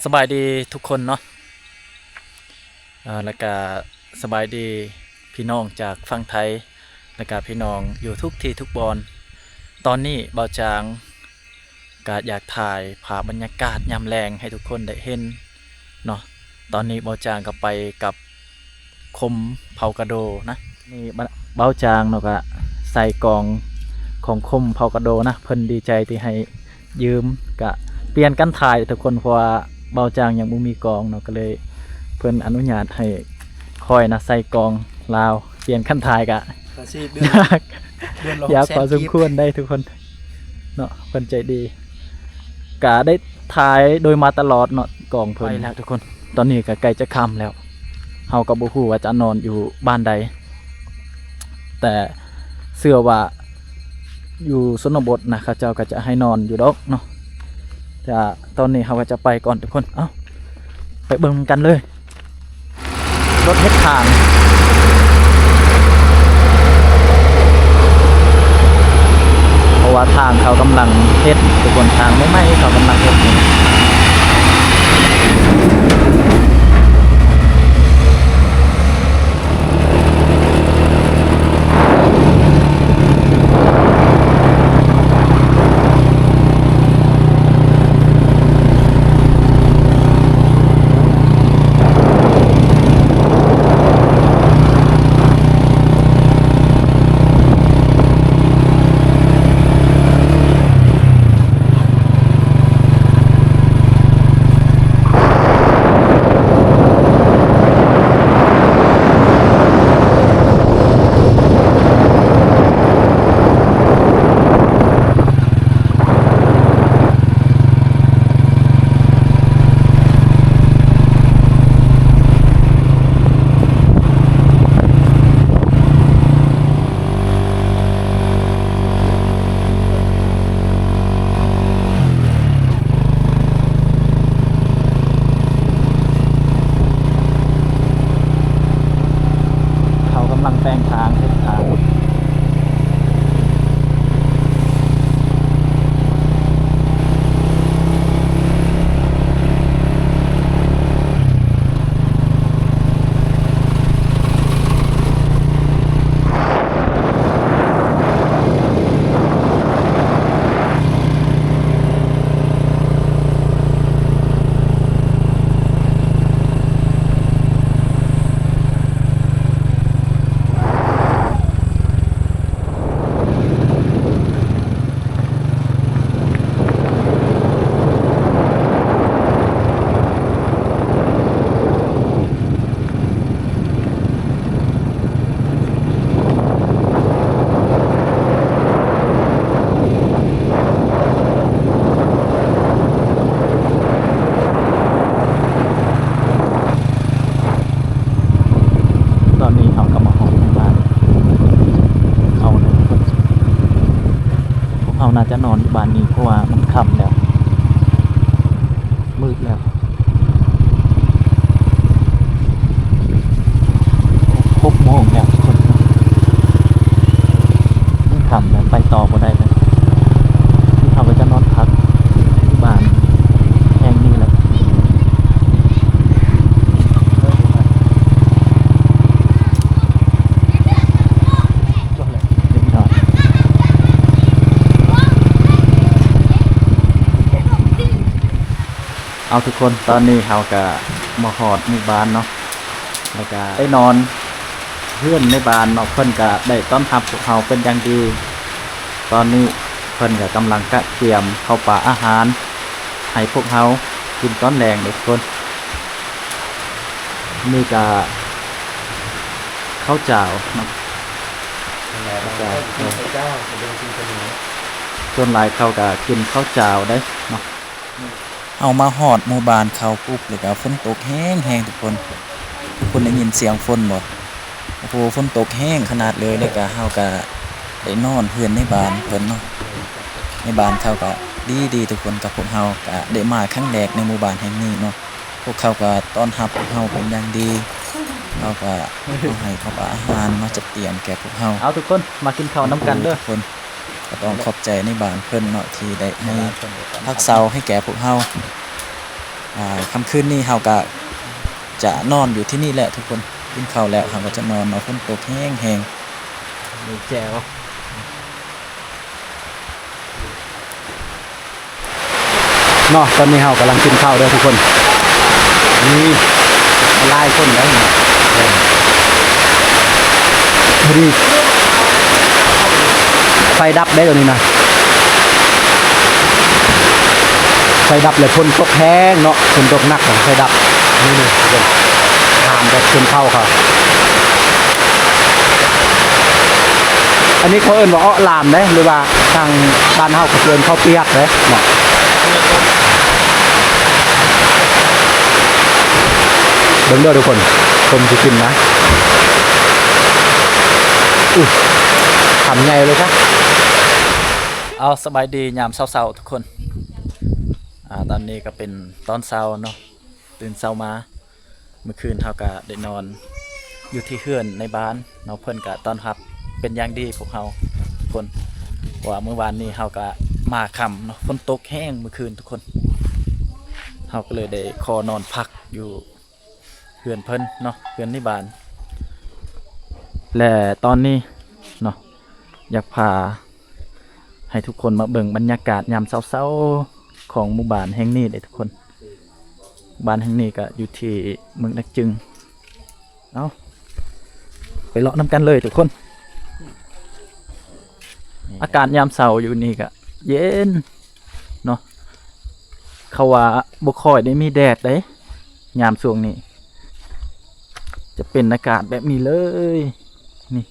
ສະບາຍດີທຸກຄົນເນາະ ເອີ ແລ້ວກະສະບາຍດີພີ່ນ້ອງຈາກຝັ່ງໄທ ແລ້ວກະພີ່ນ້ອງຢູ່ທຸກທີ່ທຸກບ່ອນ. ຕອນນີ້ບ່າວຈາງກະຢາກຖ່າຍພາບບັນຍາກາດຍາມແລງໃຫ້ທຸກຄົນໄດ້ເຫັນເນາະ. ຕອນນີ້ບ່າວຈາງກະໄປກັບຄົມເຜົ່າກະໂດນະ. ນີ້ບ່າວຈາງເນາະກະໃສ່ກອງຂອງຄົມເຜົ່າກະໂດນະ ເພິ່ນດີໃຈທີ່ໃຫ້ ຢືມ ກະປ່ຽນກັນຖ່າຍທຸກຄົນ ເພາະວ່າບ່າວຈາງຍັງບໍ່ມີກອງເນາະ ກະເລີຍເພິ່ນອະນຸຍາດໃຫ້ຂ້ອຍນະໃສ່ກອງລາວ ປ່ຽນກັນຖ່າຍກະ ກະຊິເດືອນ ຢາກ ເດືອນລະ ຢາກພໍສົມຄວນໄດ໋ທຸກຄົນເນາະ ເພິ່ນໃຈດີ ກະໄດ້ຖ່າຍໂດຍມາຕະຫຼອດເນາະ ກອງເພິ່ນ. ໄປແລ້ວທຸກຄົນ ຕອນນີ້ກະໃກ້ຈະຄ່ຳແລ້ວ ເຮົາກະບໍ່ຮູ້ວ່າຈະນອນຢູ່ບ້ານໃດ ແຕ່ເຊື່ອວ່າ ຢູ່ຊົນນະບົດນະ ເຂົາເຈົ້າກໍຈະໃຫ້ນອນຢູ່ດອກເນາະ. ແຕ່ຕອນນີ້ເຮົາກໍຈະໄປກ່ອນທຸກຄົນ. ເອົ້າ ໄປເບິ່ງນຳກັນເລີຍ ລົດເຮັດທາງ ເພາະວ່າທາງເຂົາກຳລັງເຮັດທຸກຄົນ ທາງໃໝ່ໆເຂົາກຳລັງເຮັດຢູ່. ເຂົາກຳລັງແປງທາງ ເຮັດທາງ. ຕອນນີ້ເຮົາກໍມາຮອດໃນບ້ານເຂົາແລ້ວ ພວກເຮົາໜ້າຈະນອນຢູ່ບ້ານນີ້ ເພາະວ່າມັນຄ່ຳແລ້ວ ມືດແລ້ວ ຫົກໂມງແລ້ວທຸກຄົນ ມັນຄ່ຳແລ້ວ ໄປຕໍ່ບໍ່ໄດ້ແລ້ວ ເຮົາກໍຈະນອນພັກຢູ່ບ້ານແຫ່ງນີ້ແຫຼະ. ເອົາທຸກຄົນ ຕອນນີ້ເຮົາກະມາຮອດໝູ່ບ້ານເນາະ ແລ້ວກະໄດ້ນອນເຮືອນໃນບ້ານເນາະ ເພິ່ນກະໄດ້ຕ້ອນຮັບພວກເຮົາເປັນຢ່າງດີ. ຕອນນີ້ເພິ່ນກະກຳລັງກະກຽມເຂົ້າປາອາຫານໃຫ້ພວກເຮົາກິນຕອນແລງເດີທຸກຄົນ. ນີ້ກະເຂົ້າຈ້າວເນາະ ເຂົ້າຈ້າວ ເຂົ້າເຈົ້າ ສ່ວນຫຼາຍເຂົາກະກິນເຂົ້າຈ້າວໄດ໋ເນາະ. ເຮົາມາຮອດໝູ່ບ້ານເຂົາປຸບ ແລ້ວກະຝົນຕົກແຮງໆ ທຸກຄົນ ທຸກຄົນໄດ້ຍິນສຽງຝົນບໍ່? ໂອ້ໂຫ ຝົນຕົກແຮງຂະໜາດເລີຍ ແລ້ວກະເຮົາກະໄດ້ນອນເຮືອນໃນບ້ານເພິ່ນເນາະ ໃນບ້ານເຂົາກະດີໆ ທຸກຄົນ ກັບພວກເຮົາກະໄດ້ມາຄັ້ງແລກໃນໝູ່ບ້ານແຫ່ງນີ້ເນາະ. ພວກເຂົາກໍຕ້ອນຮັບພວກເຮົາເປັນຢ່າງດີ ເຮົາກໍເອົາໃຫ້ເຂົາເອົາອາຫານມາຈັດຕຽມແກ່ພວກເຮົາ. ເອົາທຸກຄົນ ມາກິນເຂົ້ານຳກັນເດີ ທຸກຄົນ ກໍຕ້ອງຂອບໃຈໃນບ້ານເພິ່ນເນາະ ທີ່ໄດ້ໃຫ້ພັກເຊົາໃຫ້ແກ່ພວກເຮົາ. ອ່າ ຄ່ຳຄືນນີ້ເຮົາກະຈະນອນຢູ່ທີ່ນີ້ແຫຼະທຸກຄົນ. ກິນເຂົ້າແລ້ວເຮົາກໍຈະນອນເນາະ, ຝົນຕົກແຮງໆ. ມີແຈ່ວເນາະ. ຕອນນີ້ເຮົາກຳລັງກິນເຂົ້າເດີທຸກຄົນ. ນີ້ຫຼາຍຄົນເດ້. ພໍດີໄຟດັບໄດ໋ຕອນນີ້ນະ. ໄຟດັບແລ້ວຝົນຕົກແຮງເນາະ, ຝົນຕົກໜັກ ໄຟດັບ. ນີ້ໆ ທຸກຄົນ ຖາມແບບຊົນເຜົ່າເຂົາ. ອັນນີ້ເຂົາເອີ້ນວ່າເອາະລາມເດ້ ຫຼືວ່າທາງບ້ານເຮົາກໍເອີ້ນເຂົ້າປຽກເດ້ເນາະ. ເບິ່ງເດີທຸກຄົນ ຄົນຊິກິນນະ. ອຸ້ຍ ຄຳໃຫຍ່ເລີຍຊະ. ເອົາ ສະບາຍດີຍາມເຊົ້າໆ ທຸກຄົນ. ອ່າ ຕອນນີ້ກໍເປັນຕອນເຊົ້າເນາະ, ຕື່ນເຊົ້າມາ ມື້ຄືນເຮົາກະໄດ້ນອນຢູ່ທີ່ເຮືອນໃນບ້ານເນາະ, ເພິ່ນກະຕ້ອນຮັບເປັນຢ່າງດີພວກເຮົາທຸກຄົນ. ເພາະວ່າມື້ວານນີ້ເຮົາກະມາຄ່ຳເນາະ, ຝົນຕົກແຮງມື້ຄືນທຸກຄົນ. ເຮົາກໍເລີຍໄດ້ຂໍນອນພັກຢູ່ເຮືອນເພິ່ນເນາະ, ເຮືອນໃນບ້ານ. ແລະຕອນນີ້ເນາະ ຢາກພາໃຫ້ທຸກຄົນມາເບິ່ງບັນຍາກາດຍາມເຊົ້າໆ ຂອງໝູ່ບ້ານແຫ່ງນີ້ເດ້ທຸກຄົນ. ບ້ານແຫ່ງນີ້ກໍຢູ່ທີ່ເມືອງດາກຈຶງ. ເອົາ ໄປເລາະນຳກັນເລີຍທຸກຄົນ. ອາກາດຍາມເຊົ້າຢູ່ນີ້ກໍເຢັນເນາະ, ເຂົາວ່າບໍ່ຄ່ອຍໄດ້ມີແດດເດ້ ຍາມຊ່ວງນີ້ ຈະເປັນອາກາດແບບນີ້ເລີຍ. ນີ້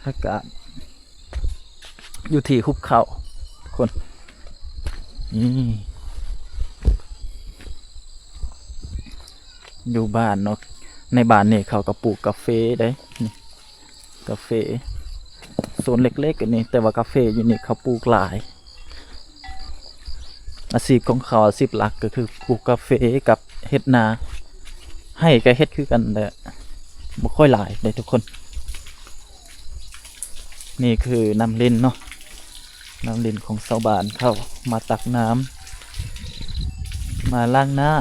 ອາກາດຢູ່ທີ່ຫຸບເຂົາທຸກຄົນ. ນີ້ ຢູ່ບ້ານເນາະ, ໃນບ້ານນີ້ເຂົາກໍປູກກາເຟເດ້. ນີ້ ກາເຟ ໂຊນເລັກໆ ອັນນີ້, ແຕ່ວ່າກາເຟຢູ່ນີ້ເຂົາປູກຫຼາຍ. ອາຊີບຂອງເຂົາ ອາຊີບຫຼັກກໍຄືປູກກາເຟກັບເຮັດນາ. ໄຮ່ກໍເຮັດຄືກັນ ແຕ່ບໍ່ຄ່ອຍຫຼາຍເດ້ທຸກຄົນ. ນີ້ຄືນ້ຳຫຼິ້ນເນາະ, ນ້ຳຫຼິ້ນຂອງຊາວບ້ານເຂົາ ມາຕັກນ້ຳ ມາລ້າງໜ້າ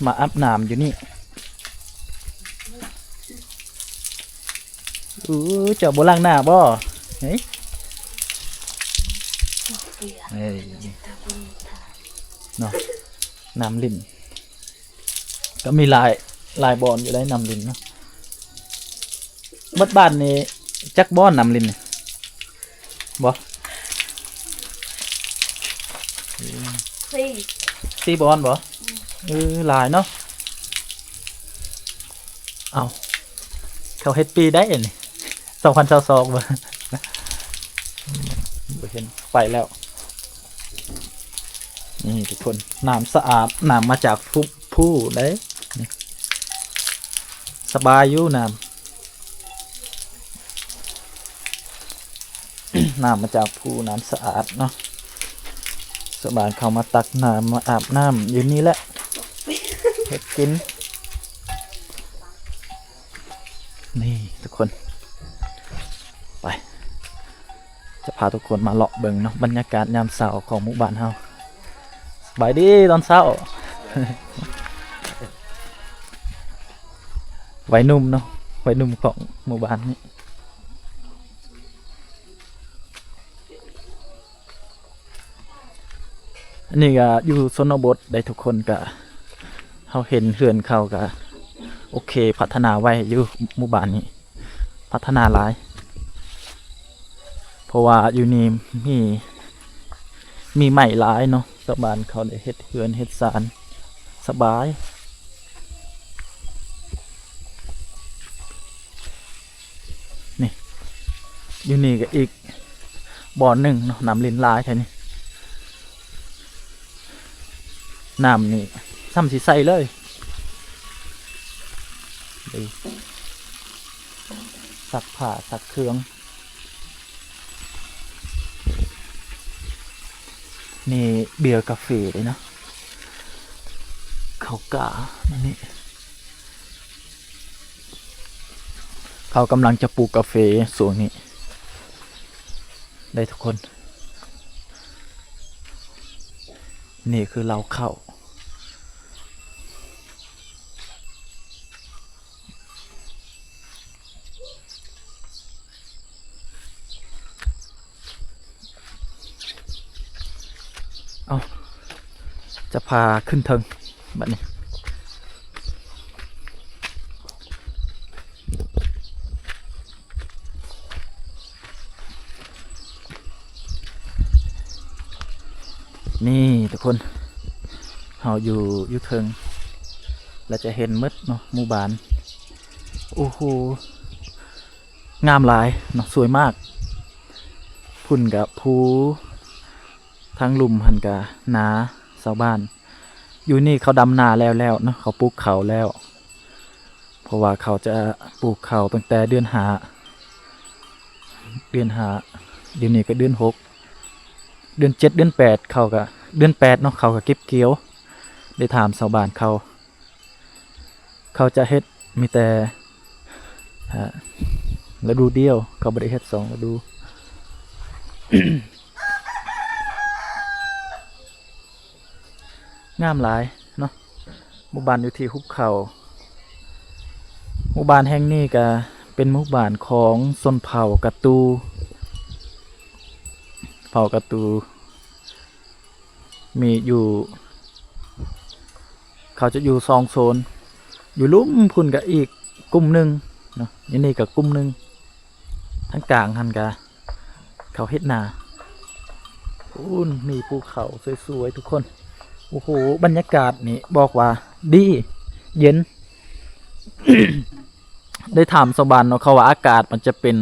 ມາອາບນ້ຳຢູ່ນີ້. ອູ້ ເຈົ້າບໍ່ລ້າງໜ້າບໍ່? ເຮີ້ຍ ເອີ ເນາະ, ນ້ຳຫຼິ້ນກໍມີຫຼາຍ ຫຼາຍບ່ອນຢູ່ໃດ໋ ນ້ຳຫຼິ້ນເນາະ. ໝົດບ້ານນີ້ຈັກບ່ອນນ້ຳຫຼິ້ນນີ້? ບໍ່ ສີ່ ສີ່ບ່ອນບໍ່? ອືມ ເອີ ຫຼາຍເນາະ. ເອົ້າ ເຂົາເຮັດປີໃດອັນນີ້? ສອງພັນຊາວສອງບໍ່? ບໍ່ເຫັນ ໄປແລ້ວ. ນີ້ທຸກຄົນ ນ້ຳສະອາດ ນ້ຳມາຈາກພູ ພູໃດ໋ ນີ້ ສະບາຍຢູ່ນ້ຳ. ນ້ຳມາຈາກພູ ນ້ຳສະອາດເນາະ. ຊາວບ້ານເຂົາມາຕັກນ້ຳ ມາອາບນ້ຳຢູ່ນີ້ແຫຼະ ເຮັດກິນ. ນີ້ທຸກຄົນ ໄປ ຈະພາທຸກຄົນມາເລາະເບິ່ງເນາະ ບັນຍາກາດຍາມເຊົ້າຂອງໝູ່ບ້ານເຮົາ. ສະບາຍດີຕອນເຊົ້າ ໄວໜຸ່ມເນາະ, ໄວໜຸ່ມຂອງໝູ່ບ້ານນີ້. ອັນນີ້ກໍຢູ່ຊົນນະບົດໄດ໋ທຸກຄົນ, ກໍເຮົາເຫັນເຮືອນເຂົາກໍໂອເຄ ພັດທະນາໄວຢູ່ ໝູ່ບ້ານນີ້ ພັດທະນາຫຼາຍ ເພາະວ່າຢູ່ນີ້ມີ ມີໄມ້ຫຼາຍເນາະ, ຊາວບ້ານເຂົາໄດ້ເຮັດເຮືອນເຮັດຊານສະບາຍ. ນີ້ ຢູ່ນີ້ກໍອີກບ່ອນໜຶ່ງເນາະ, ນ້ຳຫຼິ້ນຫຼາຍແທ້ນີ້. ນ້ຳນີ້ຊ່ຳຊິໃສເລີຍ ນີ້ ຊັກຜ້າຊັກເຄື່ອງ. ນີ້ເບຍກາເຟເດ້ເນາະ, ເຂົາກາ ອັນນີ້ ເຂົາກຳລັງຈະປູກກາເຟຊ່ວງນີ້ໄດ໋ທຸກຄົນ. ນີ້ຄືເລົ້າເຂົ້າ ຈະພາຂຶ້ນເທິງບັດນີ້. ນີ້ທຸກຄົນ ເຮົາຢູ່ ຢູ່ເທິງ ແລະ ຈະເຫັນໝົດເນາະ ໝູ່ບ້ານ. ໂອ້ໂຫ ງາມຫຼາຍເນາະ ສວຍມາກ. ພຸ້ນກະພູ ທາງລຸ່ມຫັ້ນກະນາຊາວບ້ານ. ຢູ່ນີ້ເຂົາດຳນາແລ້ວໆເນາະ ເຂົາປູກເຂົ້າແລ້ວ ເພາະວ່າເຂົາຈະປູກເຂົ້າຕັ້ງແຕ່ເດືອນຫ້າ ເດືອນຫ້າ ດຽວນີ້ກໍເດືອນຫົກ ເດືອນເຈັດ ເດືອນແປດ ເຂົາກໍ ເດືອນແປດເນາະ ເຂົາກໍເກັບກ່ຽວ. ໄດ້ຖາມຊາວບ້ານເຂົາ ເຂົາຈະເຮັດມີແຕ່ ອາ ລະດູດຽວ ເຂົາບໍ່ໄດ້ເຮັດສອງລະດູ. ງາມຫຼາຍເນາະ ໝູ່ບ້ານຢູ່ທີ່ຫຸບເຂົາ. ໝູ່ບ້ານແຫ່ງນີ້ກະເປັນໝູ່ບ້ານຂອງຊົນເຜົ່າກະຕູ ເຜົ່າກະຕູ ມີຢູ່ ເຂົາຈະຢູ່ສອງໂຊນ ຢູ່ລຸ່ມພຸ້ນກະອີກກຸ່ມໜຶ່ງເນາະ ຢູ່ນີ້ກະກຸ່ມໜຶ່ງ ທາງກາງຫັ້ນກະເຂົາເຮັດນາ. ໂອ້ ມີພູເຂົາສວຍໆທຸກຄົນ. ໂອ້ໂຫ ບັນຍາກາດນີ້ບອກວ່າດີ ເຢັນ. ໄດ້ຖາມຊາວບ້ານເນາະ ເຂົາວ່າອາກາດມັນຈະເປັນ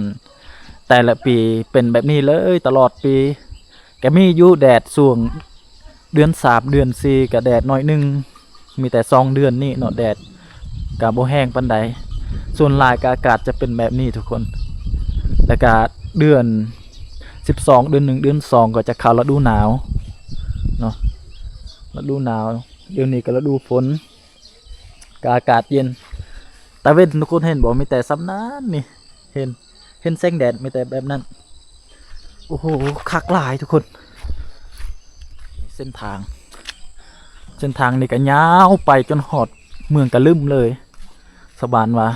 ແຕ່ລະປີເປັນແບບນີ້ເລີຍຕະຫຼອດປີ. ກະມີຢູ່ແດດຊ່ວງເດືອນສາມ ເດືອນສີ່ກະແດດໜ້ອຍໜຶ່ງ ມີແຕ່ສອງເດືອນນີ້ເນາະ ແດດກະບໍ່ແຮງປານໃດ. ສ່ວນຫຼາຍກະອາກາດຈະເປັນແບບນີ້ທຸກຄົນ. ແລ້ວກະເດືອນສິບສອງ ເດືອນໜຶ່ງ ເດືອນສອງ ກໍຈະເຂົ້າລະດູໜາວເນາະ ລະດູໜາວ. ດຽວນີ້ກະລະດູຝົນ ກະອາກາດເຢັນ. ຕາເວັນທຸກຄົນເຫັນບໍ່ ມີແຕ່ສ່ຳນັ້ນນີ້ ເຫັນ ເຫັນແສງແດດມີແຕ່ແບບນັ້ນ. ໂອ້ໂຫ ຄັກຫຼາຍທຸກຄົນ. ເສັ້ນທາງ ເສັ້ນທາງນີ້ກະຍາວໄປຈົນຮອດເມືອງກະລຶມເລີຍ. ຊາວບ້ານວ່າ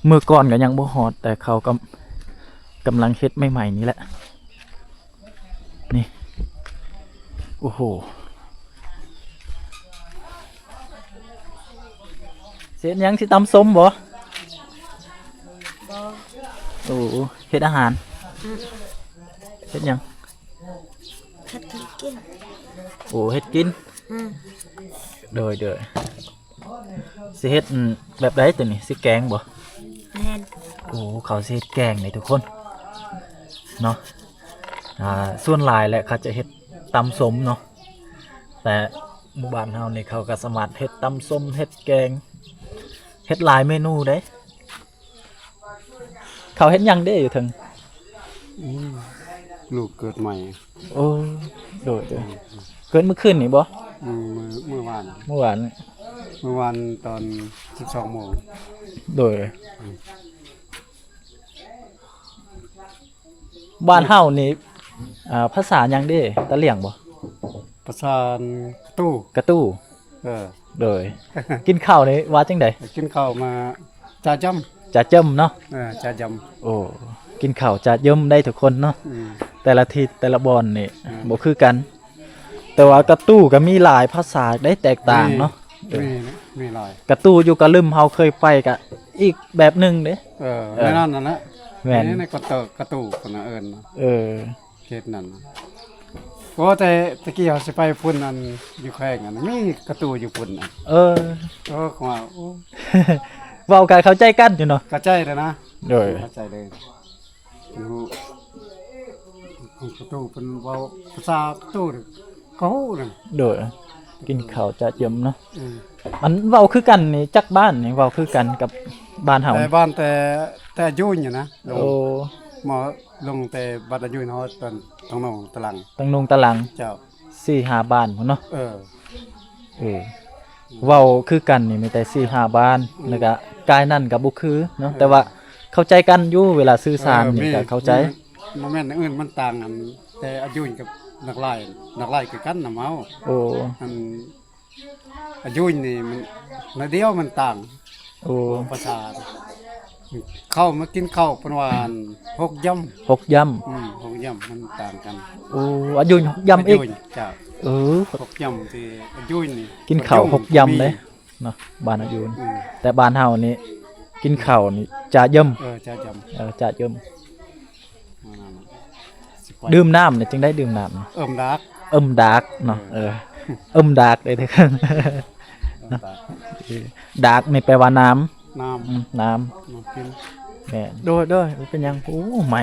ເມື່ອກ່ອນກະຍັງບໍ່ຮອດ ແຕ່ເຂົາກຳ ກຳລັງເຮັດໃໝ່ໆນີ້ແຫຼະ. ນີ້ ໂອ້ໂຫ ຊິເຮັດຫຍັງ? ຊິຕຳສົ້ມບໍ່? ບໍ່. ໂອ້ ເຮັດອາຫານ. ອືມ. ເຮັດຫຍັງ? ເຮັດກິນ. ໂອ້ ເຮັດກິນ. ອືມ. ໂດຍ ໂດຍ. ຊິເຮັດ ອືມ ແບບໃດໂຕນີ້? ຊິແກງບໍ່? ແມ່ນ. ໂອ້ ເຂົາຊິເຮັດແກງເດ້ທຸກຄົນເນາະ. ອ່າ ສ່ວນຫຼາຍແຫຼະ ເຂົາຈະເຮັດຕຳສົ້ມເນາະ ແຕ່ໝູ່ບ້ານເຮົານີ້ເຂົາກໍສາມາດເຮັດຕຳສົ້ມ ເຮັດແກງ ເຮັດຫຼາຍເມນູເດ້. ເຂົາເຮັດຫຍັງເດ້ຢູ່ເທິງ? ອືມ ລູກເກີດໃໝ່. ໂອ້ ໂດຍ ໂດຍ. ອືມ ເກີດມື້ຄືນນີ້ບໍ່? ອືມ ມື້ ມື້ວານ. ມື້ວານ ມື້ວານຕອນສິບສອງໂມງ. ໂດຍ. ອືມ ບ້ານເຮົານີ້ ອ່າ ພາສາຫຍັງເດ້? ຕາຫຼຽງບໍ່? ພາສາກະຕູ. ກະຕູ. ເອີ ໂດຍ. ກິນເຂົ້ານີ້ວ່າຈັ່ງໃດ? ກິນເຂົ້າມາຈາຈຳ. ຈາຈຳເນາະ. ເອີ ຈາຈຳ. ໂອ້ ກິນເຂົ້າຈາຈຳໄດ້ທຸກຄົນເນາະ. ອືມ ແຕ່ລະທີ່ແຕ່ລະບ່ອນນີ້ ອືມ ບໍ່ຄືກັນ. ແຕ່ວ່າກະຕູກໍມີຫຼາຍພາສາໄດ້ແຕກຕ່າງເນາະ. ມີ ເອີ ມີ ມີຫຼາຍ. ກະຕູຢູ່ກະລຶມເຮົາເຄີຍໄປກະອີກແບບໜຶ່ງເດ້. ເອີ ເອີ ແນວນັ້ນນັ້ນແຫຼະ. ແມ່ນ. ໃນກະໂຕ ກະຕູເພິ່ນນະເອີ້ນ. ເອີ ເຂດນັ້ນນະ. ໂອ້ ແຕ່ຕະກີ້ເຮົາຊິໄປພຸ້ນ ອັນ ຢູ່ແຂວງ ອັນ ມີກະຕູຢູ່ພຸ້ນ ອັນ. ເອີ ໂອ້ ເຂົາວ່າ ໂອ້ ເວົ້າກັນເຂົ້າໃຈກັນຢູ່ເນາະ. ເຂົ້າໃຈແລ້ວນະ. ໂດຍ ເຂົ້າໃຈເລີຍ. ເພິ່ນຮູ້ ຂອງກະຕູ ເພິ່ນເວົ້າພາສາກະຕູ ເຂົາຮູ້ນະ. ໂດຍ. ກິນເຂົ້າຈາຈຳເນາະ. ເອີ ອັນເວົ້າຄືກັນນີ້ ຈັກບ້ານນີ້ ເວົ້າຄືກັນກັບບ້ານເຮົາ? ແຕ່ບ້ານ ແຕ່ ແຕ່ອາຍຸນຢູ່ນະ. ໂອ້ ມາລົງແຕ່ບ້ານອາຍຸນຮອດຕາງໜອງຕະຫຼັງ. ຕາງໜອງຕະຫຼັງ. ເຈົ້າ. ສີ່ຫ້າບ້ານພຸ້ນເນາະ. ເອີ ເອີ ເວົ້າຄືກັນນີ້ມີແຕ່ສີ່ຫ້າບ້ານ. ອືມ ແລ້ວກະກາຍນັ້ນກະບໍ່ຄືເນາະ. ເອີ ແຕ່ວ່າເຂົ້າໃຈກັນຢູ່ ເວລາສື່ສານນີ້ກະເຂົ້າໃຈ. ເອີ ບໍ່ແມ່ນອັນອື່ນ ມັນຕ່າງກັນ ແຕ່ອາຍຸນກັບນາກຫຼາຍ ນາກຫຼາຍຄືກັນນຳເຮົາ. ໂອ້ ອັນ ອາຍຸນີ້ມັນໜ້ອຍດຽວມັນຕ່າງ. ໂອ້ ພາສາ ເຂົ້າມາກິນເຂົ້າ ເພິ່ນວ່າອັນຫົກຢຳ ຫົກຢຳ ອືມ ຫົກຢຳມັນຕ່າງກັນ. ໂອ້ ອາຍຸຫົກຢຳອີກ. ເຈົ້າ ເອີ ຫົກຢຳທີ່ອາຍຸນີ້ ກິນເຂົ້າຫົກຢຳເດ້ເນາະ ບ້ານອາຍຸ. ອືມ ແຕ່ບ້ານເຮົານີ້ກິນເຂົ້ານີ້ຈາຢຳ. ເອີ ຈາຢຳ ເອີ ຈາຢຳ. ດື່ມນ້ຳນີ້ຈຶ່ງໄດ້ດື່ມນ້ຳ ເອີ້ມດາກ ເອີ້ມດາກເນາະ. ເອີ ເອີ້ມດາກເດ້ ເອີ້ມດາກ ດາກນີ້ແປວ່ານ້ຳ ນ້ຳ ອືມ ນ້ຳ ນ້ຳກິນ. ແມ່ນ ໂດຍໆ ບໍ່ເປັນຫຍັງ. ໂອ້ ໄມ້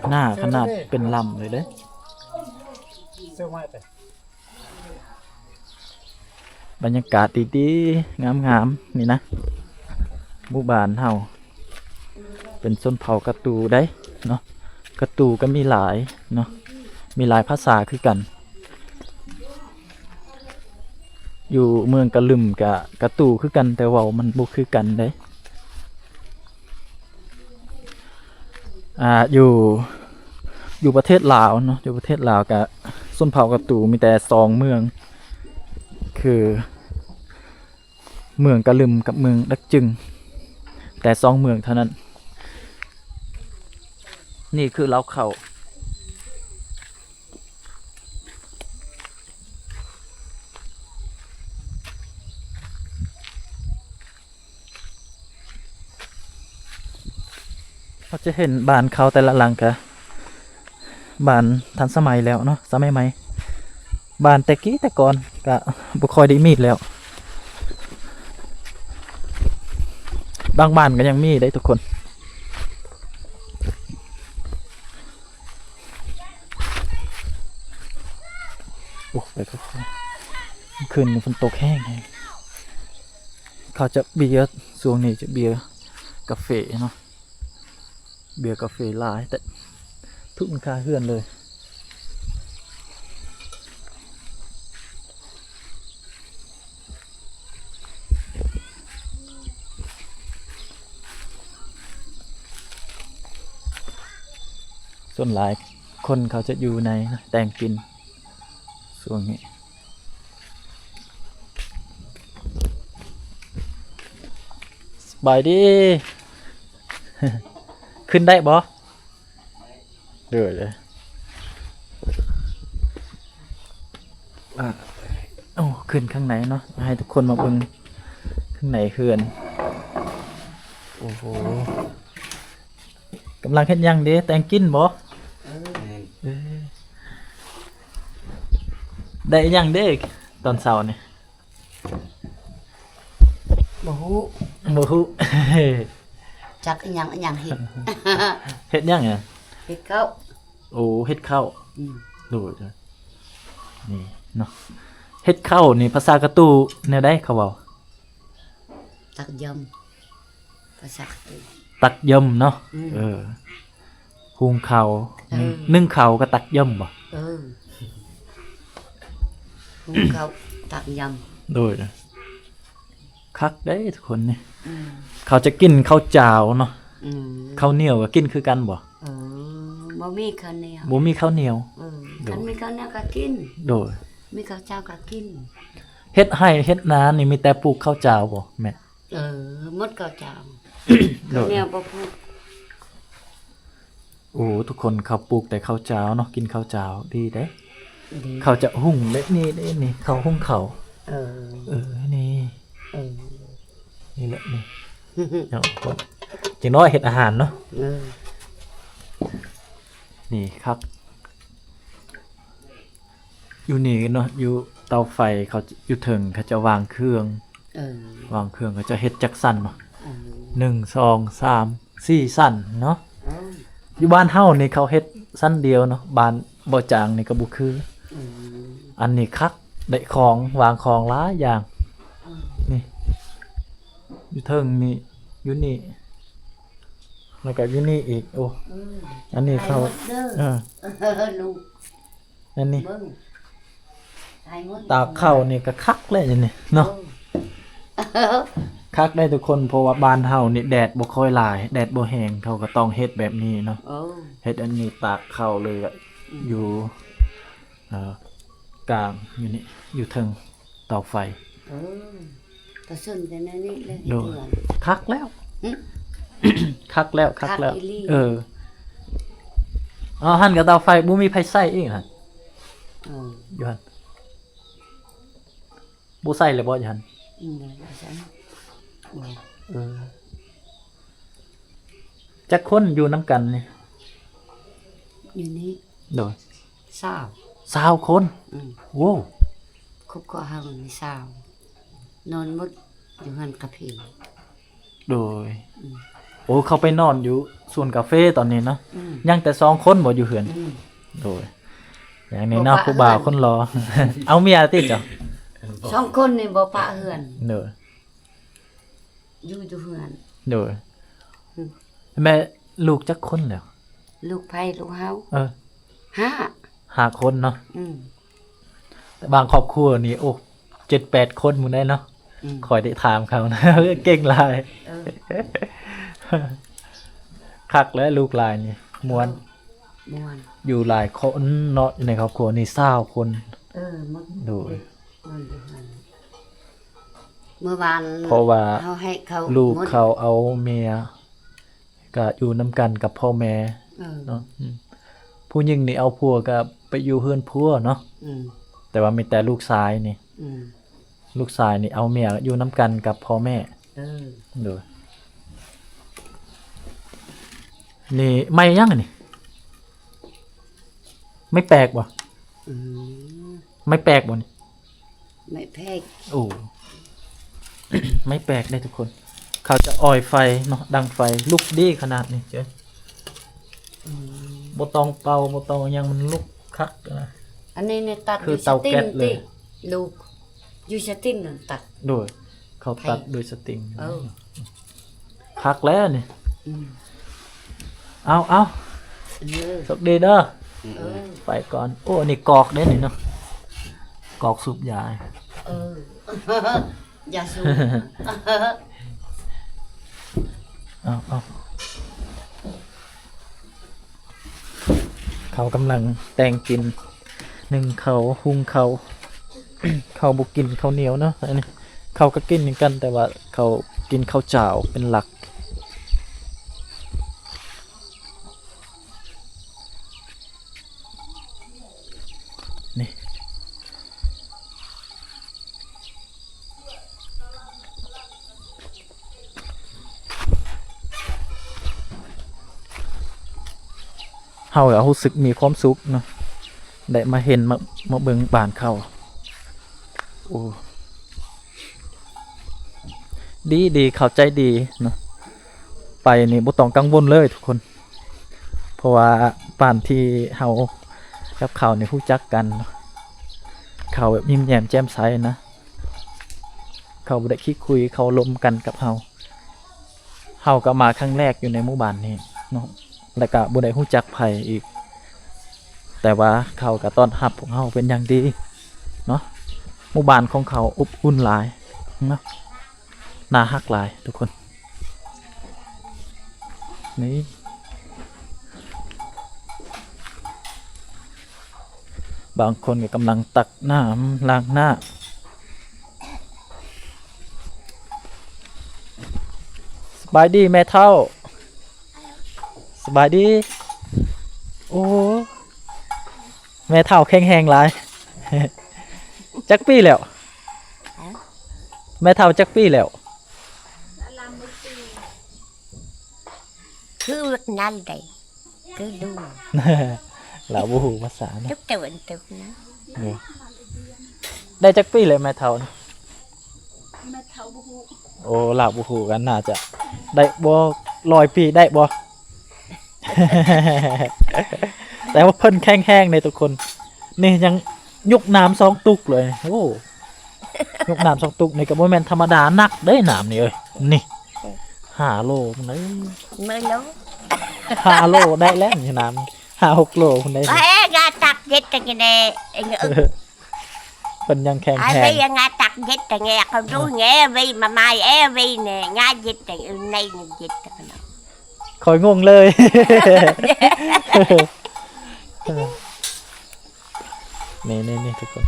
ໜາຂະໜາດ ເປັນລຳເລີຍເດ້. ບັນຍາກາດດີໆ ງາມໆ ນີ້ນະ ໝູ່ບ້ານເຮົາ ເປັນຊົນເຜົ່າກະຕູໄດ໋ເນາະ. ກະຕູກໍມີຫຼາຍເນາະ ມີຫຼາຍພາສາຄືກັນ. ຢູ່ເມືອງກະລຶມກະກະຕູຄືກັນ ແຕ່ເວົ້າມັນບໍ່ຄືກັນເດ້. ອ່າ ຢູ່ ຢູ່ປະເທດລາວເນາະ ຢູ່ປະເທດລາວກະຊົນເຜົ່າກະຕູມີແຕ່ສອງເມືອງ ຄືເມືອງກະລຶມກັບເມືອງດັກຈຶງ ແຕ່ສອງເມືອງເທົ່ານັ້ນ. ນີ້ຄືລາວເຂົ້າ. ເຮົາຈະເຫັນບ້ານເຂົາແຕ່ລະຫຼັງກະບ້ານທັນສະໄໝແລ້ວເນາະ ສະໄໝໃໝ່. ບ້ານແຕ່ກີ້ແຕ່ກ່ອນກະບໍ່ຄ່ອຍໄດ້ມີແລ້ວ ບາງບ້ານກໍຍັງມີໄດ໋ທຸກຄົນ. ໂອ້ ໄປ ຄືນນີ້ຝົນຕົກແຮງ ເຂົາຈະເບຍ ຊ່ວງນີ້ຈະເບຍກາເຟເນາະ ເບຍກາເຟຫຼາຍ ແຕ່ທຸກຫຼັງຄາເຮືອນເລີຍ. ສ່ວນຫຼາຍຄົນເຂົາຈະຢູ່ໃນແຕ່ງກິນຊ່ວງນີ້. ສະບາຍດີ ຂຶ້ນໄດ້ບໍ່? ເດີ ເດີ ອ່າ ໂອ້ ຂຶ້ນຂ້າງໃນເນາະ ໃຫ້ທຸກຄົນມາເບິ່ງຂ້າງໃນເຮືອນ. ໂອ້ໂຫ ກຳລັງເຮັດຫຍັງເດ? ແຕ່ງກິນບໍ່? ເອີ ເອີ ໄດ້ຫຍັງເດຕອນເຊົ້ານີ້? ບໍ່ຮູ້ ບໍ່ຮູ້ ຈັກອີ່ຫຍັງ ອີ່ຫຍັງເຮັດ ເຮັດຫຍັງອະ? ເຮັດເຂົ້າ. ໂອ້ ເຮັດເຂົ້າ. ອືມ ໂດຍ ນີ້ເນາະ ເຮັດເຂົ້ານີ້ພາສາກະຕູແນວໃດເຂົາເວົ້າ? ຕັກຢຳ ພາສາກະຕູ ຕັກຢຳເນາະ. ອືມ ເອີ ຫຸງເຂົ້າ ເອີ ໜຶ້ງ ໜຶ້ງເຂົ້າກໍຕັກຢຳບໍ່? ເອີ ຫຸງເຂົ້າຕັກຢຳ. ໂດຍ ຄັກເດ້ທຸກຄົນນີ້. ອືມ ເຂົາຈະກິນເຂົ້າຈ້າວເນາະ. ອືມ ເຂົ້າໜຽວກໍກິນຄືກັນບໍ່? ເອີ ບໍ່ມີເຂົ້າໜຽວ ບໍ່ມີເຂົ້າໜຽວ. ເອີ ໂດຍ ຄັນມີເຂົ້າໜຽວກໍກິນ. ໂດຍ ມີເຂົ້າຈ້າວກໍກິນ. ເຮັດໄຮ່ເຮັດນານີ້ມີແຕ່ປູກເຂົ້າຈ້າວບໍ່ແມ່? ເອີ ໝົດເຂົ້າຈ້າວ ໂດຍ ເຂົ້າໜຽວບໍ່ປູກ. ໂອ້ ທຸກຄົນ ເຂົາປູກແຕ່ເຂົ້າຈ້າວເນາະ ກິນເຂົ້າຈ້າວດີເດ້. ດີ ເຂົາຈະຫຸງແບບນີ້ເດ້ນີ້ ເຂົາຫຸງເຂົ້າ. ເອີ ເອີ ນີ້ ເອີ ນີ້ແຫຼະນີ້ ເນາະ ຈັ່ງນ້ອຍເຮັດອາຫານເນາະ. ເອີ ນີ້ຄັກ. ຢູ່ນີ້ເນາະ ຢູ່ເຕົາໄຟເຂົາ ຢູ່ເທິງເຂົາຈະວາງເຄື່ອງ. ເອີ ວາງເຄື່ອງເຂົາຈະເຮັດຈັກຊັ້ນເນາະ. ເອີ ໜຶ່ງ ສອງ ສາມ ສີ່ຊັ້ນເນາະ. ເອີ ຢູ່ບ້ານເຮົານີ້ເຂົາເຮັດຊັ້ນດຽວເນາະ ບ້ານບໍ່ຈາງນີ້ກໍບໍ່ຄື. ເອີ ອັນນີ້ຄັກ ໄດ້ຂອງ ວາງຂອງຫຼາຍຢ່າງ. ເອີ ນີ້ ຢູ່ເທິງນີ້ ຢູ່ນີ້ ແລ້ວກໍຢູ່ນີ້ອີກ. ໂອ້ ເອີ ອັນນີ້ເຂົາ ເອີ ເອີ ລູກ ອັນນີ້ ເບິ່ງ ຕາກເຂົ້ານີ້ກໍຄັກແລ້ວນີ້ເນາະ. ໂອ້ ຄັກໄດ໋ທຸກຄົນ ເພາະວ່າບ້ານເຮົານີ້ແດດບໍ່ຄ່ອຍຫຼາຍ ແດດບໍ່ແຮງ ເຂົາກໍຕ້ອງເຮັດແບບນີ້ເນາະ. ໂອ້ ເຮັດອັນນີ້ຕາກເຂົ້າເລີຍ ອືມ ຢູ່ ເອີ ກາງຢູ່ນີ້ ຢູ່ເທິງເຕົາໄຟ. ເອີ ກະເຊິ່ນກັນແນວນີ້ແຫຼະ. ໂດຍ ເຮັດເຮືອນ ຄັກແລ້ວ. ຫຶ ຄັກແລ້ວ ຄັກແລ້ວ ຄັກອີ່ຫຼີ ເອີ ເອົາ ຫັ້ນກະເຕົາໄຟ ບໍ່ມີໃຜໃຊ້ອີກຫັ້ນ ເອີ ຢູ່ຫັ້ນ ບໍ່ໃຊ້ແລ້ວບໍ່ຢູ່ຫັ້ນ? ອືມ ບໍ່ໃຊ້ ບໍ່ ເອີ ຈັກຄົນຢູ່ນຳກັນນີ້? ຢູ່ນີ້ ໂດຍ ຊາວ ຊາວຄົນ ອືມ ໂອ້ ຄອບຄົວເຮົາມີຊາວ ນອນໝົດຢູ່ເຮືອນກາເຟ ໂດຍ ອືມ ໂອ້ ເຂົາໄປນອນຢູ່ສວນກາເຟຕອນນີ້ເນາະ ອືມ ຍັງແຕ່ສອງຄົນບໍ່ຢູ່ເຮືອນ? ອືມ ໂດຍ ຢ່າງນີ້ເນາະ ຜູ້ບ່າວຄົນຫຼໍ່ ເອົາເມຍຕິເຈົ້າ? ສອງຄົນນີ້ບໍ່ປະເຮືອນ ໂດຍ ຢູ່ ຢູ່ເຮືອນ ໂດຍ ອືມ ແມ່ລູກຈັກຄົນແລ້ວ? ລູກໃຜ? ລູກເຮົາ ເອີ ຫ້າ ຫ້າຄົນເນາະ ອືມ ແຕ່ບາງຄອບຄົວນີ້ ໂອ້ ເຈັດແປດຄົນພຸ້ນໃດເນາະ ອືມ ຂ້ອຍໄດ້ຖາມເຂົາ ເກັ່ງຫຼາຍ ເອີ ຄັກແຫຼະ ລູກຫຼາຍນີ້ ມ່ວນ ເອີ ມ່ວນ ຢູ່ຫຼາຍຄົນເນາະ ຢູ່ໃນຄອບຄົວນີ້ ຊາວຄົນ ເອີ ໝົດ ໂດຍ ເມື່ອວານ ເພາະວ່າເຮົາໃຫ້ເຂົາ ລູກເຂົາເອົາເມຍ ກະຢູ່ນຳກັນກັບພໍ່ແມ່ ເອີ ເນາະ ອືມ ຜູ້ຍິງນີ້ເອົາຜົວກະໄປຢູ່ເຮືອນຜົວເນາະ ອືມ ແຕ່ວ່າມີແຕ່ລູກຊາຍນີ້ ອືມ ລູກຊາຍນີ້ເອົາເມຍຢູ່ນຳກັນກັບພໍ່ແມ່ ເອີ ໂດຍ ນີ້ໄມ້ຫຍັງອັນນີ້? ໄມ້ແປກບໍ່? ອືມ ໄມ້ແປກບໍ່ນີ້? ໄມ້ແປກ ໂອ້ ໄມ້ແປກເດ້ທຸກຄົນ ເຂົາຈະອອຍໄຟເນາະ ດັງໄຟ ລຸກດີຂະໜາດນີ້ເຈົ້າ ອືມ ບໍ່ຕ້ອງເປົ່າ ບໍ່ຕ້ອງຫຍັງ ມັນລຸກຄັກນະ ອັນນີ້ນີ້ຕັດ ຄືເຕົາແກັສເລີຍ ຢູ່ສະຕິງຕິ ລູກ ຢູ່ສະຕິງນັ້ນຕັດ ໂດຍ ເຂົາຕັດໂດຍສະຕິງ ເອີ ຄັກແລ້ວນີ້ ອືມ ເອົາ ເອົາ ເອີ ໂຊກດີເດີ ເອີ ໄປກ່ອນ ໂອ້ ອັນນີ້ກອກເດ້ນີ້ເນາະ ກອກສູບຢາ ເອີ ຢາສູບ ເອົາ ເອົາ ເຂົາກຳລັງແຕ່ງກິນ ໜຶ້ງເຂົ້າ ຫຸງເຂົ້າ ເຂົາບໍ່ກິນເຂົ້າໜຽວເນາະ ອັນນີ້ເຂົາກະກິນຄືກັນ ແຕ່ວ່າເຂົາກິນເຂົ້າຈ້າວເປັນຫຼັກ ນີ້ ເຮົາກະຮູ້ສຶກມີຄວາມສຸກເນາະ ໄດ້ມາເຫັນ ມາ ມາເບິ່ງບ້ານເຂົາ ໂອ້ ດີໆ ເຂົາໃຈດີເນາະ ໄປນີ້ບໍ່ຕ້ອງກັງວົນເລີຍທຸກຄົນ ເພາະວ່າບ້ານທີ່ເຮົາກັບເຂົານີ້ຮູ້ຈັກກັນ ເຂົາແບບຍິ້ມແຍ້ມແຈ່ມໃສນະ ເຂົາບໍ່ໄດ້ຂີ້ຄຸຍ ເຂົາລົມກັນກັບເຮົາ ເຮົາກະມາຄັ້ງແລກຢູ່ໃນໝູ່ບ້ານນີ້ເນາະ ແລ້ວກະບໍ່ໄດ້ຮູ້ຈັກໃຜອີກ ແຕ່ວ່າເຂົາກະຕ້ອນຮັບພວກເຮົາເປັນຢ່າງດີເນາະ ໝູ່ບ້ານຂອງເຂົາອົບອຸ່ນຫຼາຍເນາະ ໜ້າຮັກຫຼາຍທຸກຄົນ ນີ້ ບາງຄົນກະກຳລັງຕັກນ້ຳລ້າງໜ້າ ສະບາຍດີແມ່ເຖົ້າ ສະບາຍດີ ໂອ້ ແມ່ເຖົ້າແຂງແຮງຫຼາຍ ຈັກປີແລ້ວ? ຮະ? ແມ່ເຖົ້າຈັກປີແລ້ວ? ຄືນັ້ນໃດ ຄືດູ ລາວບໍ່ຮູ້ພາສານະ ທຸກຕາເວັນຕົກນະ ເອີ ໄດ້ຈັກປີແລ້ວແມ່ເຖົ້າ? ແມ່ເຖົ້າບໍ່ຮູ້ ໂອ້ ລາວບໍ່ຮູ້ ກະໜ້າຈະໄດ້ບໍ່ ຮ້ອຍປີໄດ້ບໍ່? ແຕ່ວ່າເພິ່ນແຂງແຮງເດ້ທຸກຄົນ ນີ້ຍັງຍົກນ້ຳສອງຕຸກເລີຍ ໂອ້ ຍົກນ້ຳສອງຕຸກນີ້ກະບໍ່ແມ່ນທຳມະດາ ໜັກເດ້ນ້ຳນີ້ເອີຍ ນີ້ ຫ້າໂລພຸ້ນໃດ ເໝີໂລ ຫ້າໂລໄດ້ແລ້ວນີ້ນ້ຳ ຫ້າຫົກໂລພຸ້ນໃດ ເອີ ງາຕັກເຢັດກັນແດ່ ເພິ່ນຍັງແຂງແຮງ ໄອ້ເວຍງາຕັກເຢັດແຕ່ແງເຂົາດູແງເວຍມາມາຍແອເວຍແນ່ງາເຢັດແຕ່ເອີໃນເຢັດແຕ່ເນາະ ຂ້ອຍງົງເລີຍ ນີ້ໆໆ ທຸກຄົນ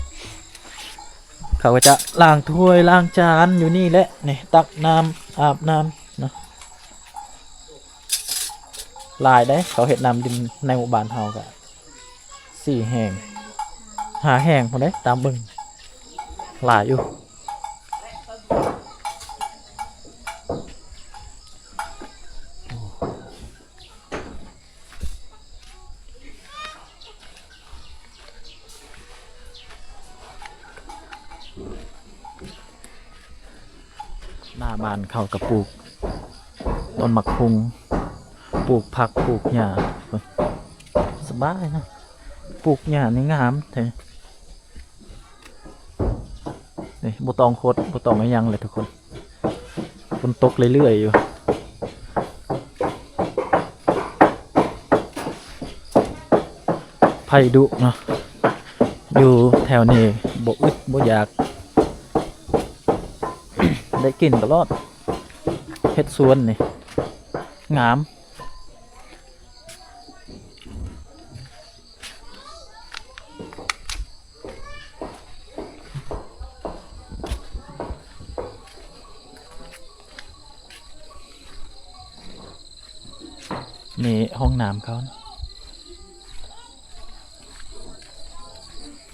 ເຂົາກະຈະລ້າງຖ້ວຍລ້າງຈານຢູ່ນີ້ແຫຼະ ນີ້ ຕັກນ້ຳອາບນ້ຳເນາະ ຫຼາຍເດ້ ເຂົາເຮັດນ້ຳດິນໃນໝູ່ບ້ານເຮົາກະສີ່ແຫ່ງ ຫ້າແຫ່ງພຸ້ນເດ້ ຕາມເບິ່ງ ຫຼາຍຢູ່. ໜ້າບ້ານເຂົາກະປູກຕົ້ນໝາກຫຸ່ງ ປູກຜັກ ປູກຫຍ້າ ສະບາຍເນາະ. ປູກຫຍ້ານີ້ງາມແທ້. ນີ້ບໍ່ຕ້ອງຂຸດ ບໍ່ຕ້ອງອີ່ຫຍັງເລີຍທຸກຄົນ ຝົນຕົກເລື້ອຍໆຢູ່. ໄຜ່ດຸເນາະ ຢູ່ແຖວນີ້ບໍ່ອຶດບໍ່ຢາກ ໄດ້ກິນຕະຫຼອດ. ເຮັດສວນນີ້ງາມ. ນີ້ຫ້ອງນ້ຳເຂົາ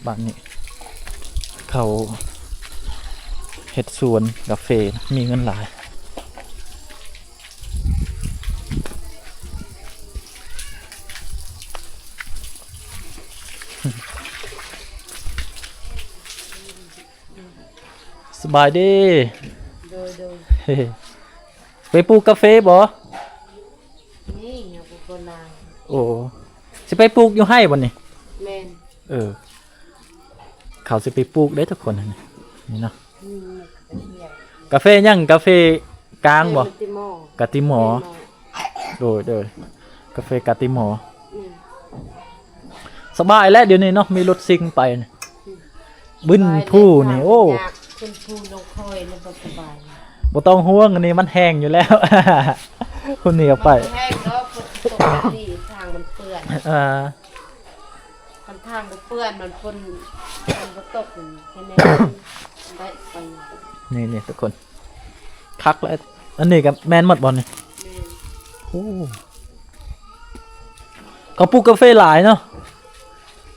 ບ້ານນີ້ເຂົາເຮັດສວນກາເຟ ມີເງິນຫຼາຍ. ສະບາຍດີ. ໂດຍ ໂດຍ. ໄປປູກກາເຟບໍ່? ນີ້ຍັງບໍ່ຫຼາຍ. ໂອ້ ຊິໄປປູກຢູ່ໄຮ່ບໍ່ນີ້? ແມ່ນ. ເອີ ເຂົາຊິໄປປູກເດ້ທຸກຄົນ ນີ້ເນາະ. ອືມ ກາເຟຫຍັງ? ກາເຟກາງບໍ່? ກາຕິມໍ. ໂດຍ ໂດຍ ກາເຟກາຕິມໍ. ອືມ ສະບາຍແລ້ວດຽວນີ້ເນາະ ມີລົດຊິງໄປ ອືມ ບຶນພູນີ້. ໂອ້ ຂຶ້ນພູລົງດອຍນີ້ບໍ່ສະບາຍ. ບໍ່ຕ້ອງຫ່ວງ ອັນນີ້ມັນແຫ້ງຢູ່ແລ້ວ ຄົນໜີອອກໄປ. ມັນບໍ່ແຫ້ງດອກ ຝົນຕົກດີ ທາງມັນເປື້ອນ. ເອີ ຄັນທາງບໍ່ເປື້ອນ ມັນຝົນ ມັນບໍ່ຕົກ ແຄ່ນີ້ໄດ້ໄປ. ນີ້ໆ ທຸກຄົນ ຄັກແລ້ວ. ອັນນີ້ກະແມ່ນໝົດບໍ່ນີ້? ແມ່ນ. ໂອ້ ເຂົາປູກກາເຟຫຼາຍເນາະ.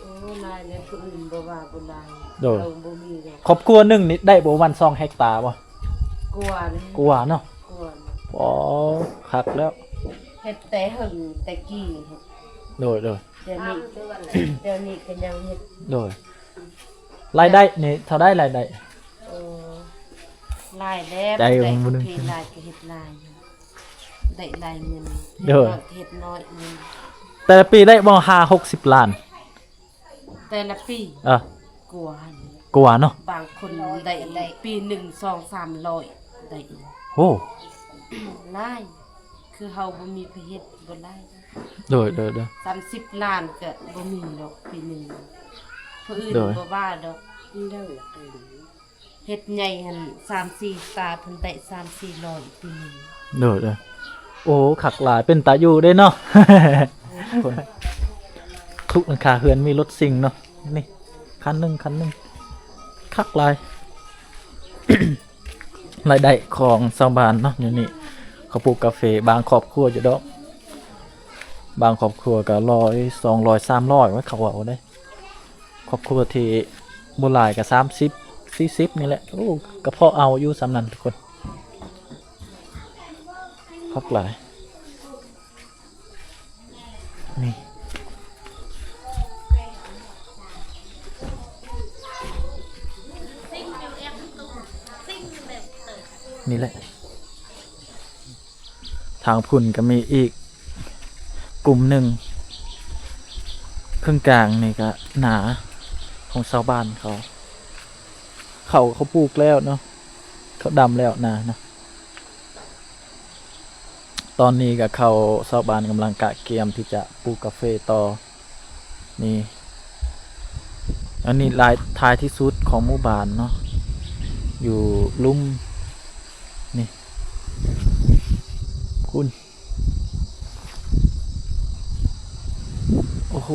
ໂອ້ ຫຼາຍແລ້ວ ຜູ້ອື່ນບໍ່ວ່າບໍ່ຫຼາຍ. ໂດຍ ເຮົາບໍ່ມີແລ້ວ. ຄອບຄົວໜຶ່ງນີ້ໄດ້ປະມານສອງເຮັກຕາບໍ່? ກວ່າແລ້ວ. ກວ່າເນາະ. ກວ່າ. ອໍ ຄັກແລ້ວ ເຮັດແຕ່ເຫິງແຕ່ກີ້. ໂດຍ ໂດຍ. ດຽວນີ້ ດຽວນີ້ກະຍັງເຮັດ. ໂດຍ. ລາຍໄດ້ນີ້ເທົ່າໃດລາຍໄດ້? ເອີ ຫຼາຍແລ້ວ ໄດ້ ໄດ້ ໂອເຄ ຫຼາຍກະເຮັດຫຼາຍ ໄດ້ຫຼາຍເງິນ. ໂດຍ. ເຮັດໜ້ອຍກະເຮັດໜ້ອຍ. ແຕ່ລະປີໄດ້ບໍ່ ຫ້າຫົກສິບລ້ານ? ແຕ່ລະປີ. ເອີ ກວ່າ ກວ່າເນາະ. ບາງຄົນໄດ້ ໄດ້ປີໜຶ່ງສອງສາມຮ້ອຍໄດ້. ໂອ້ ຫຼາຍ ຄືເຮົາບໍ່ມີໃຜເຮັດບໍ່ໄດ້. ໂດຍ ໂດຍ ໂດຍ. ສາມສິບລ້ານກະບໍ່ມີດອກປີໜຶ່ງ ຜູ້ອື່ນ ໂດຍ ບໍ່ວ່າດອກ. ໂດຍ. ເຮັດໃຫຍ່ຫັ້ນສາມສີ່ຕາ ເພິ່ນໄດ້ສາມສີ່ຮ້ອຍປີໜຶ່ງ. ໂດຍ ໂດຍ. ໂອ້ ຄັກຫຼາຍ ເປັນຕາຢູ່ເດ້ເນາະ. ທຸກຫຼັງຄາເຮືອນມີລົດຊິງເນາະ. ນີ້ ຄັນໜຶ່ງ ຄັນໜຶ່ງ ຄັກຫຼາຍ. ລາຍໄດ້ຂອງຊາວບ້ານເນາະ ຢູ່ນີ້ ເຂົາປູກກາເຟ ບາງຄອບຄົວຢູ່ດອກ ບາງຄອບຄົວກະຮ້ອຍ ສອງຮ້ອຍ ສາມຮ້ອຍ ໄວ້ເຂົາເອົາເດ້. ຄອບຄົວທີ່ບໍ່ຫຼາຍກະສາມສິບ ສີ່ສິບນີ້ແຫຼະ. ໂອ້ ກະພໍເອົາຢູ່ສ່ຳນັ້ນທຸກຄົນ ຄັກຫຼາຍ. ນີ້ ນີ້ແຫຼະ ທາງພຸ້ນກະມີອີກກຸ່ມໜຶ່ງ ເຄິ່ງກາງນີ້ກະນາຂອງຊາວບ້ານເຂົາ ເຂົາ ເຂົາປູກແລ້ວເນາະ ເຂົາດຳແລ້ວນານະ. ຕອນນີ້ກະເຂົາ ຊາວບ້ານກຳລັງກະກຽມທີ່ຈະປູກກາເຟຕໍ່. ນີ້ ອັນນີ້ລາຍທ້າຍທີ່ສຸດຂອງໝູ່ບ້ານເນາະ ຢູ່ລຸ່ມນີ້ ພຸ້ນ. ໂອ້ໂຫ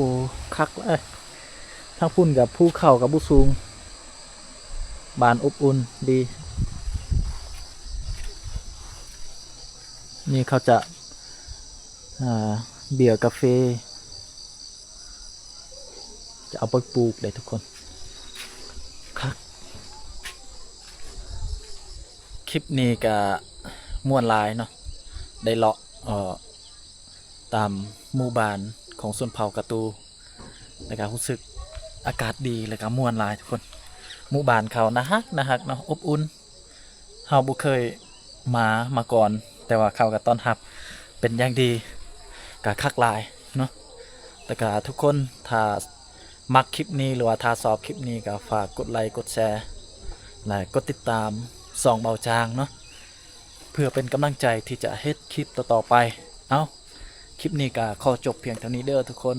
ຄັກເລີຍ. ທາງພຸ້ນກະພູເຂົາກະບໍ່ສູງ ບ້ານອົບອຸ່ນດີ. ນີ້ເຂົາຈະ ອ່າ ເບຍກາເຟ ຈະເອົາໄປປູກເດ້ທຸກຄົນ. ຄັກ. ຄລິບນີ້ກະມ່ວນຫຼາຍເນາະ ໄດ້ເລາະ ເອີ ຕາມໝູ່ບ້ານຂອງຊົນເຜົ່າກະຕູ ແລ້ວກະຮູ້ສຶກອາກາດດີ ແລ້ວກະມ່ວນຫຼາຍທຸກຄົນ. ໝູ່ບ້ານເຂົາໜ້າຮັກ ໜ້າຮັກເນາະ ອົບອຸ່ນ. ເຮົາບໍ່ເຄີຍມາ ມາກ່ອນ ແຕ່ວ່າເຂົາກໍຕ້ອນຮັບເປັນຢ່າງດີ ກໍຄັກຫຼາຍເນາະ. ແລ້ວກໍທຸກຄົນ ຖ້າມັກຄລິບນີ້ ຫຼືວ່າຖ້າຊອບຄລິບນີ້ ກໍຝາກກົດໄລ ກົດແຊ ແລະ ກົດຕິດຕາມຊ່ອງເບົາຈາງເນາະ ເພື່ອເປັນກຳລັງໃຈທີ່ຈະເຮັດຄລິບຕໍ່ໆໄປ. ເອົ້າ ຄລິບນີ້ກໍຂໍຈົບພຽງເທົ່ານີ້ເດີທຸກຄົນ.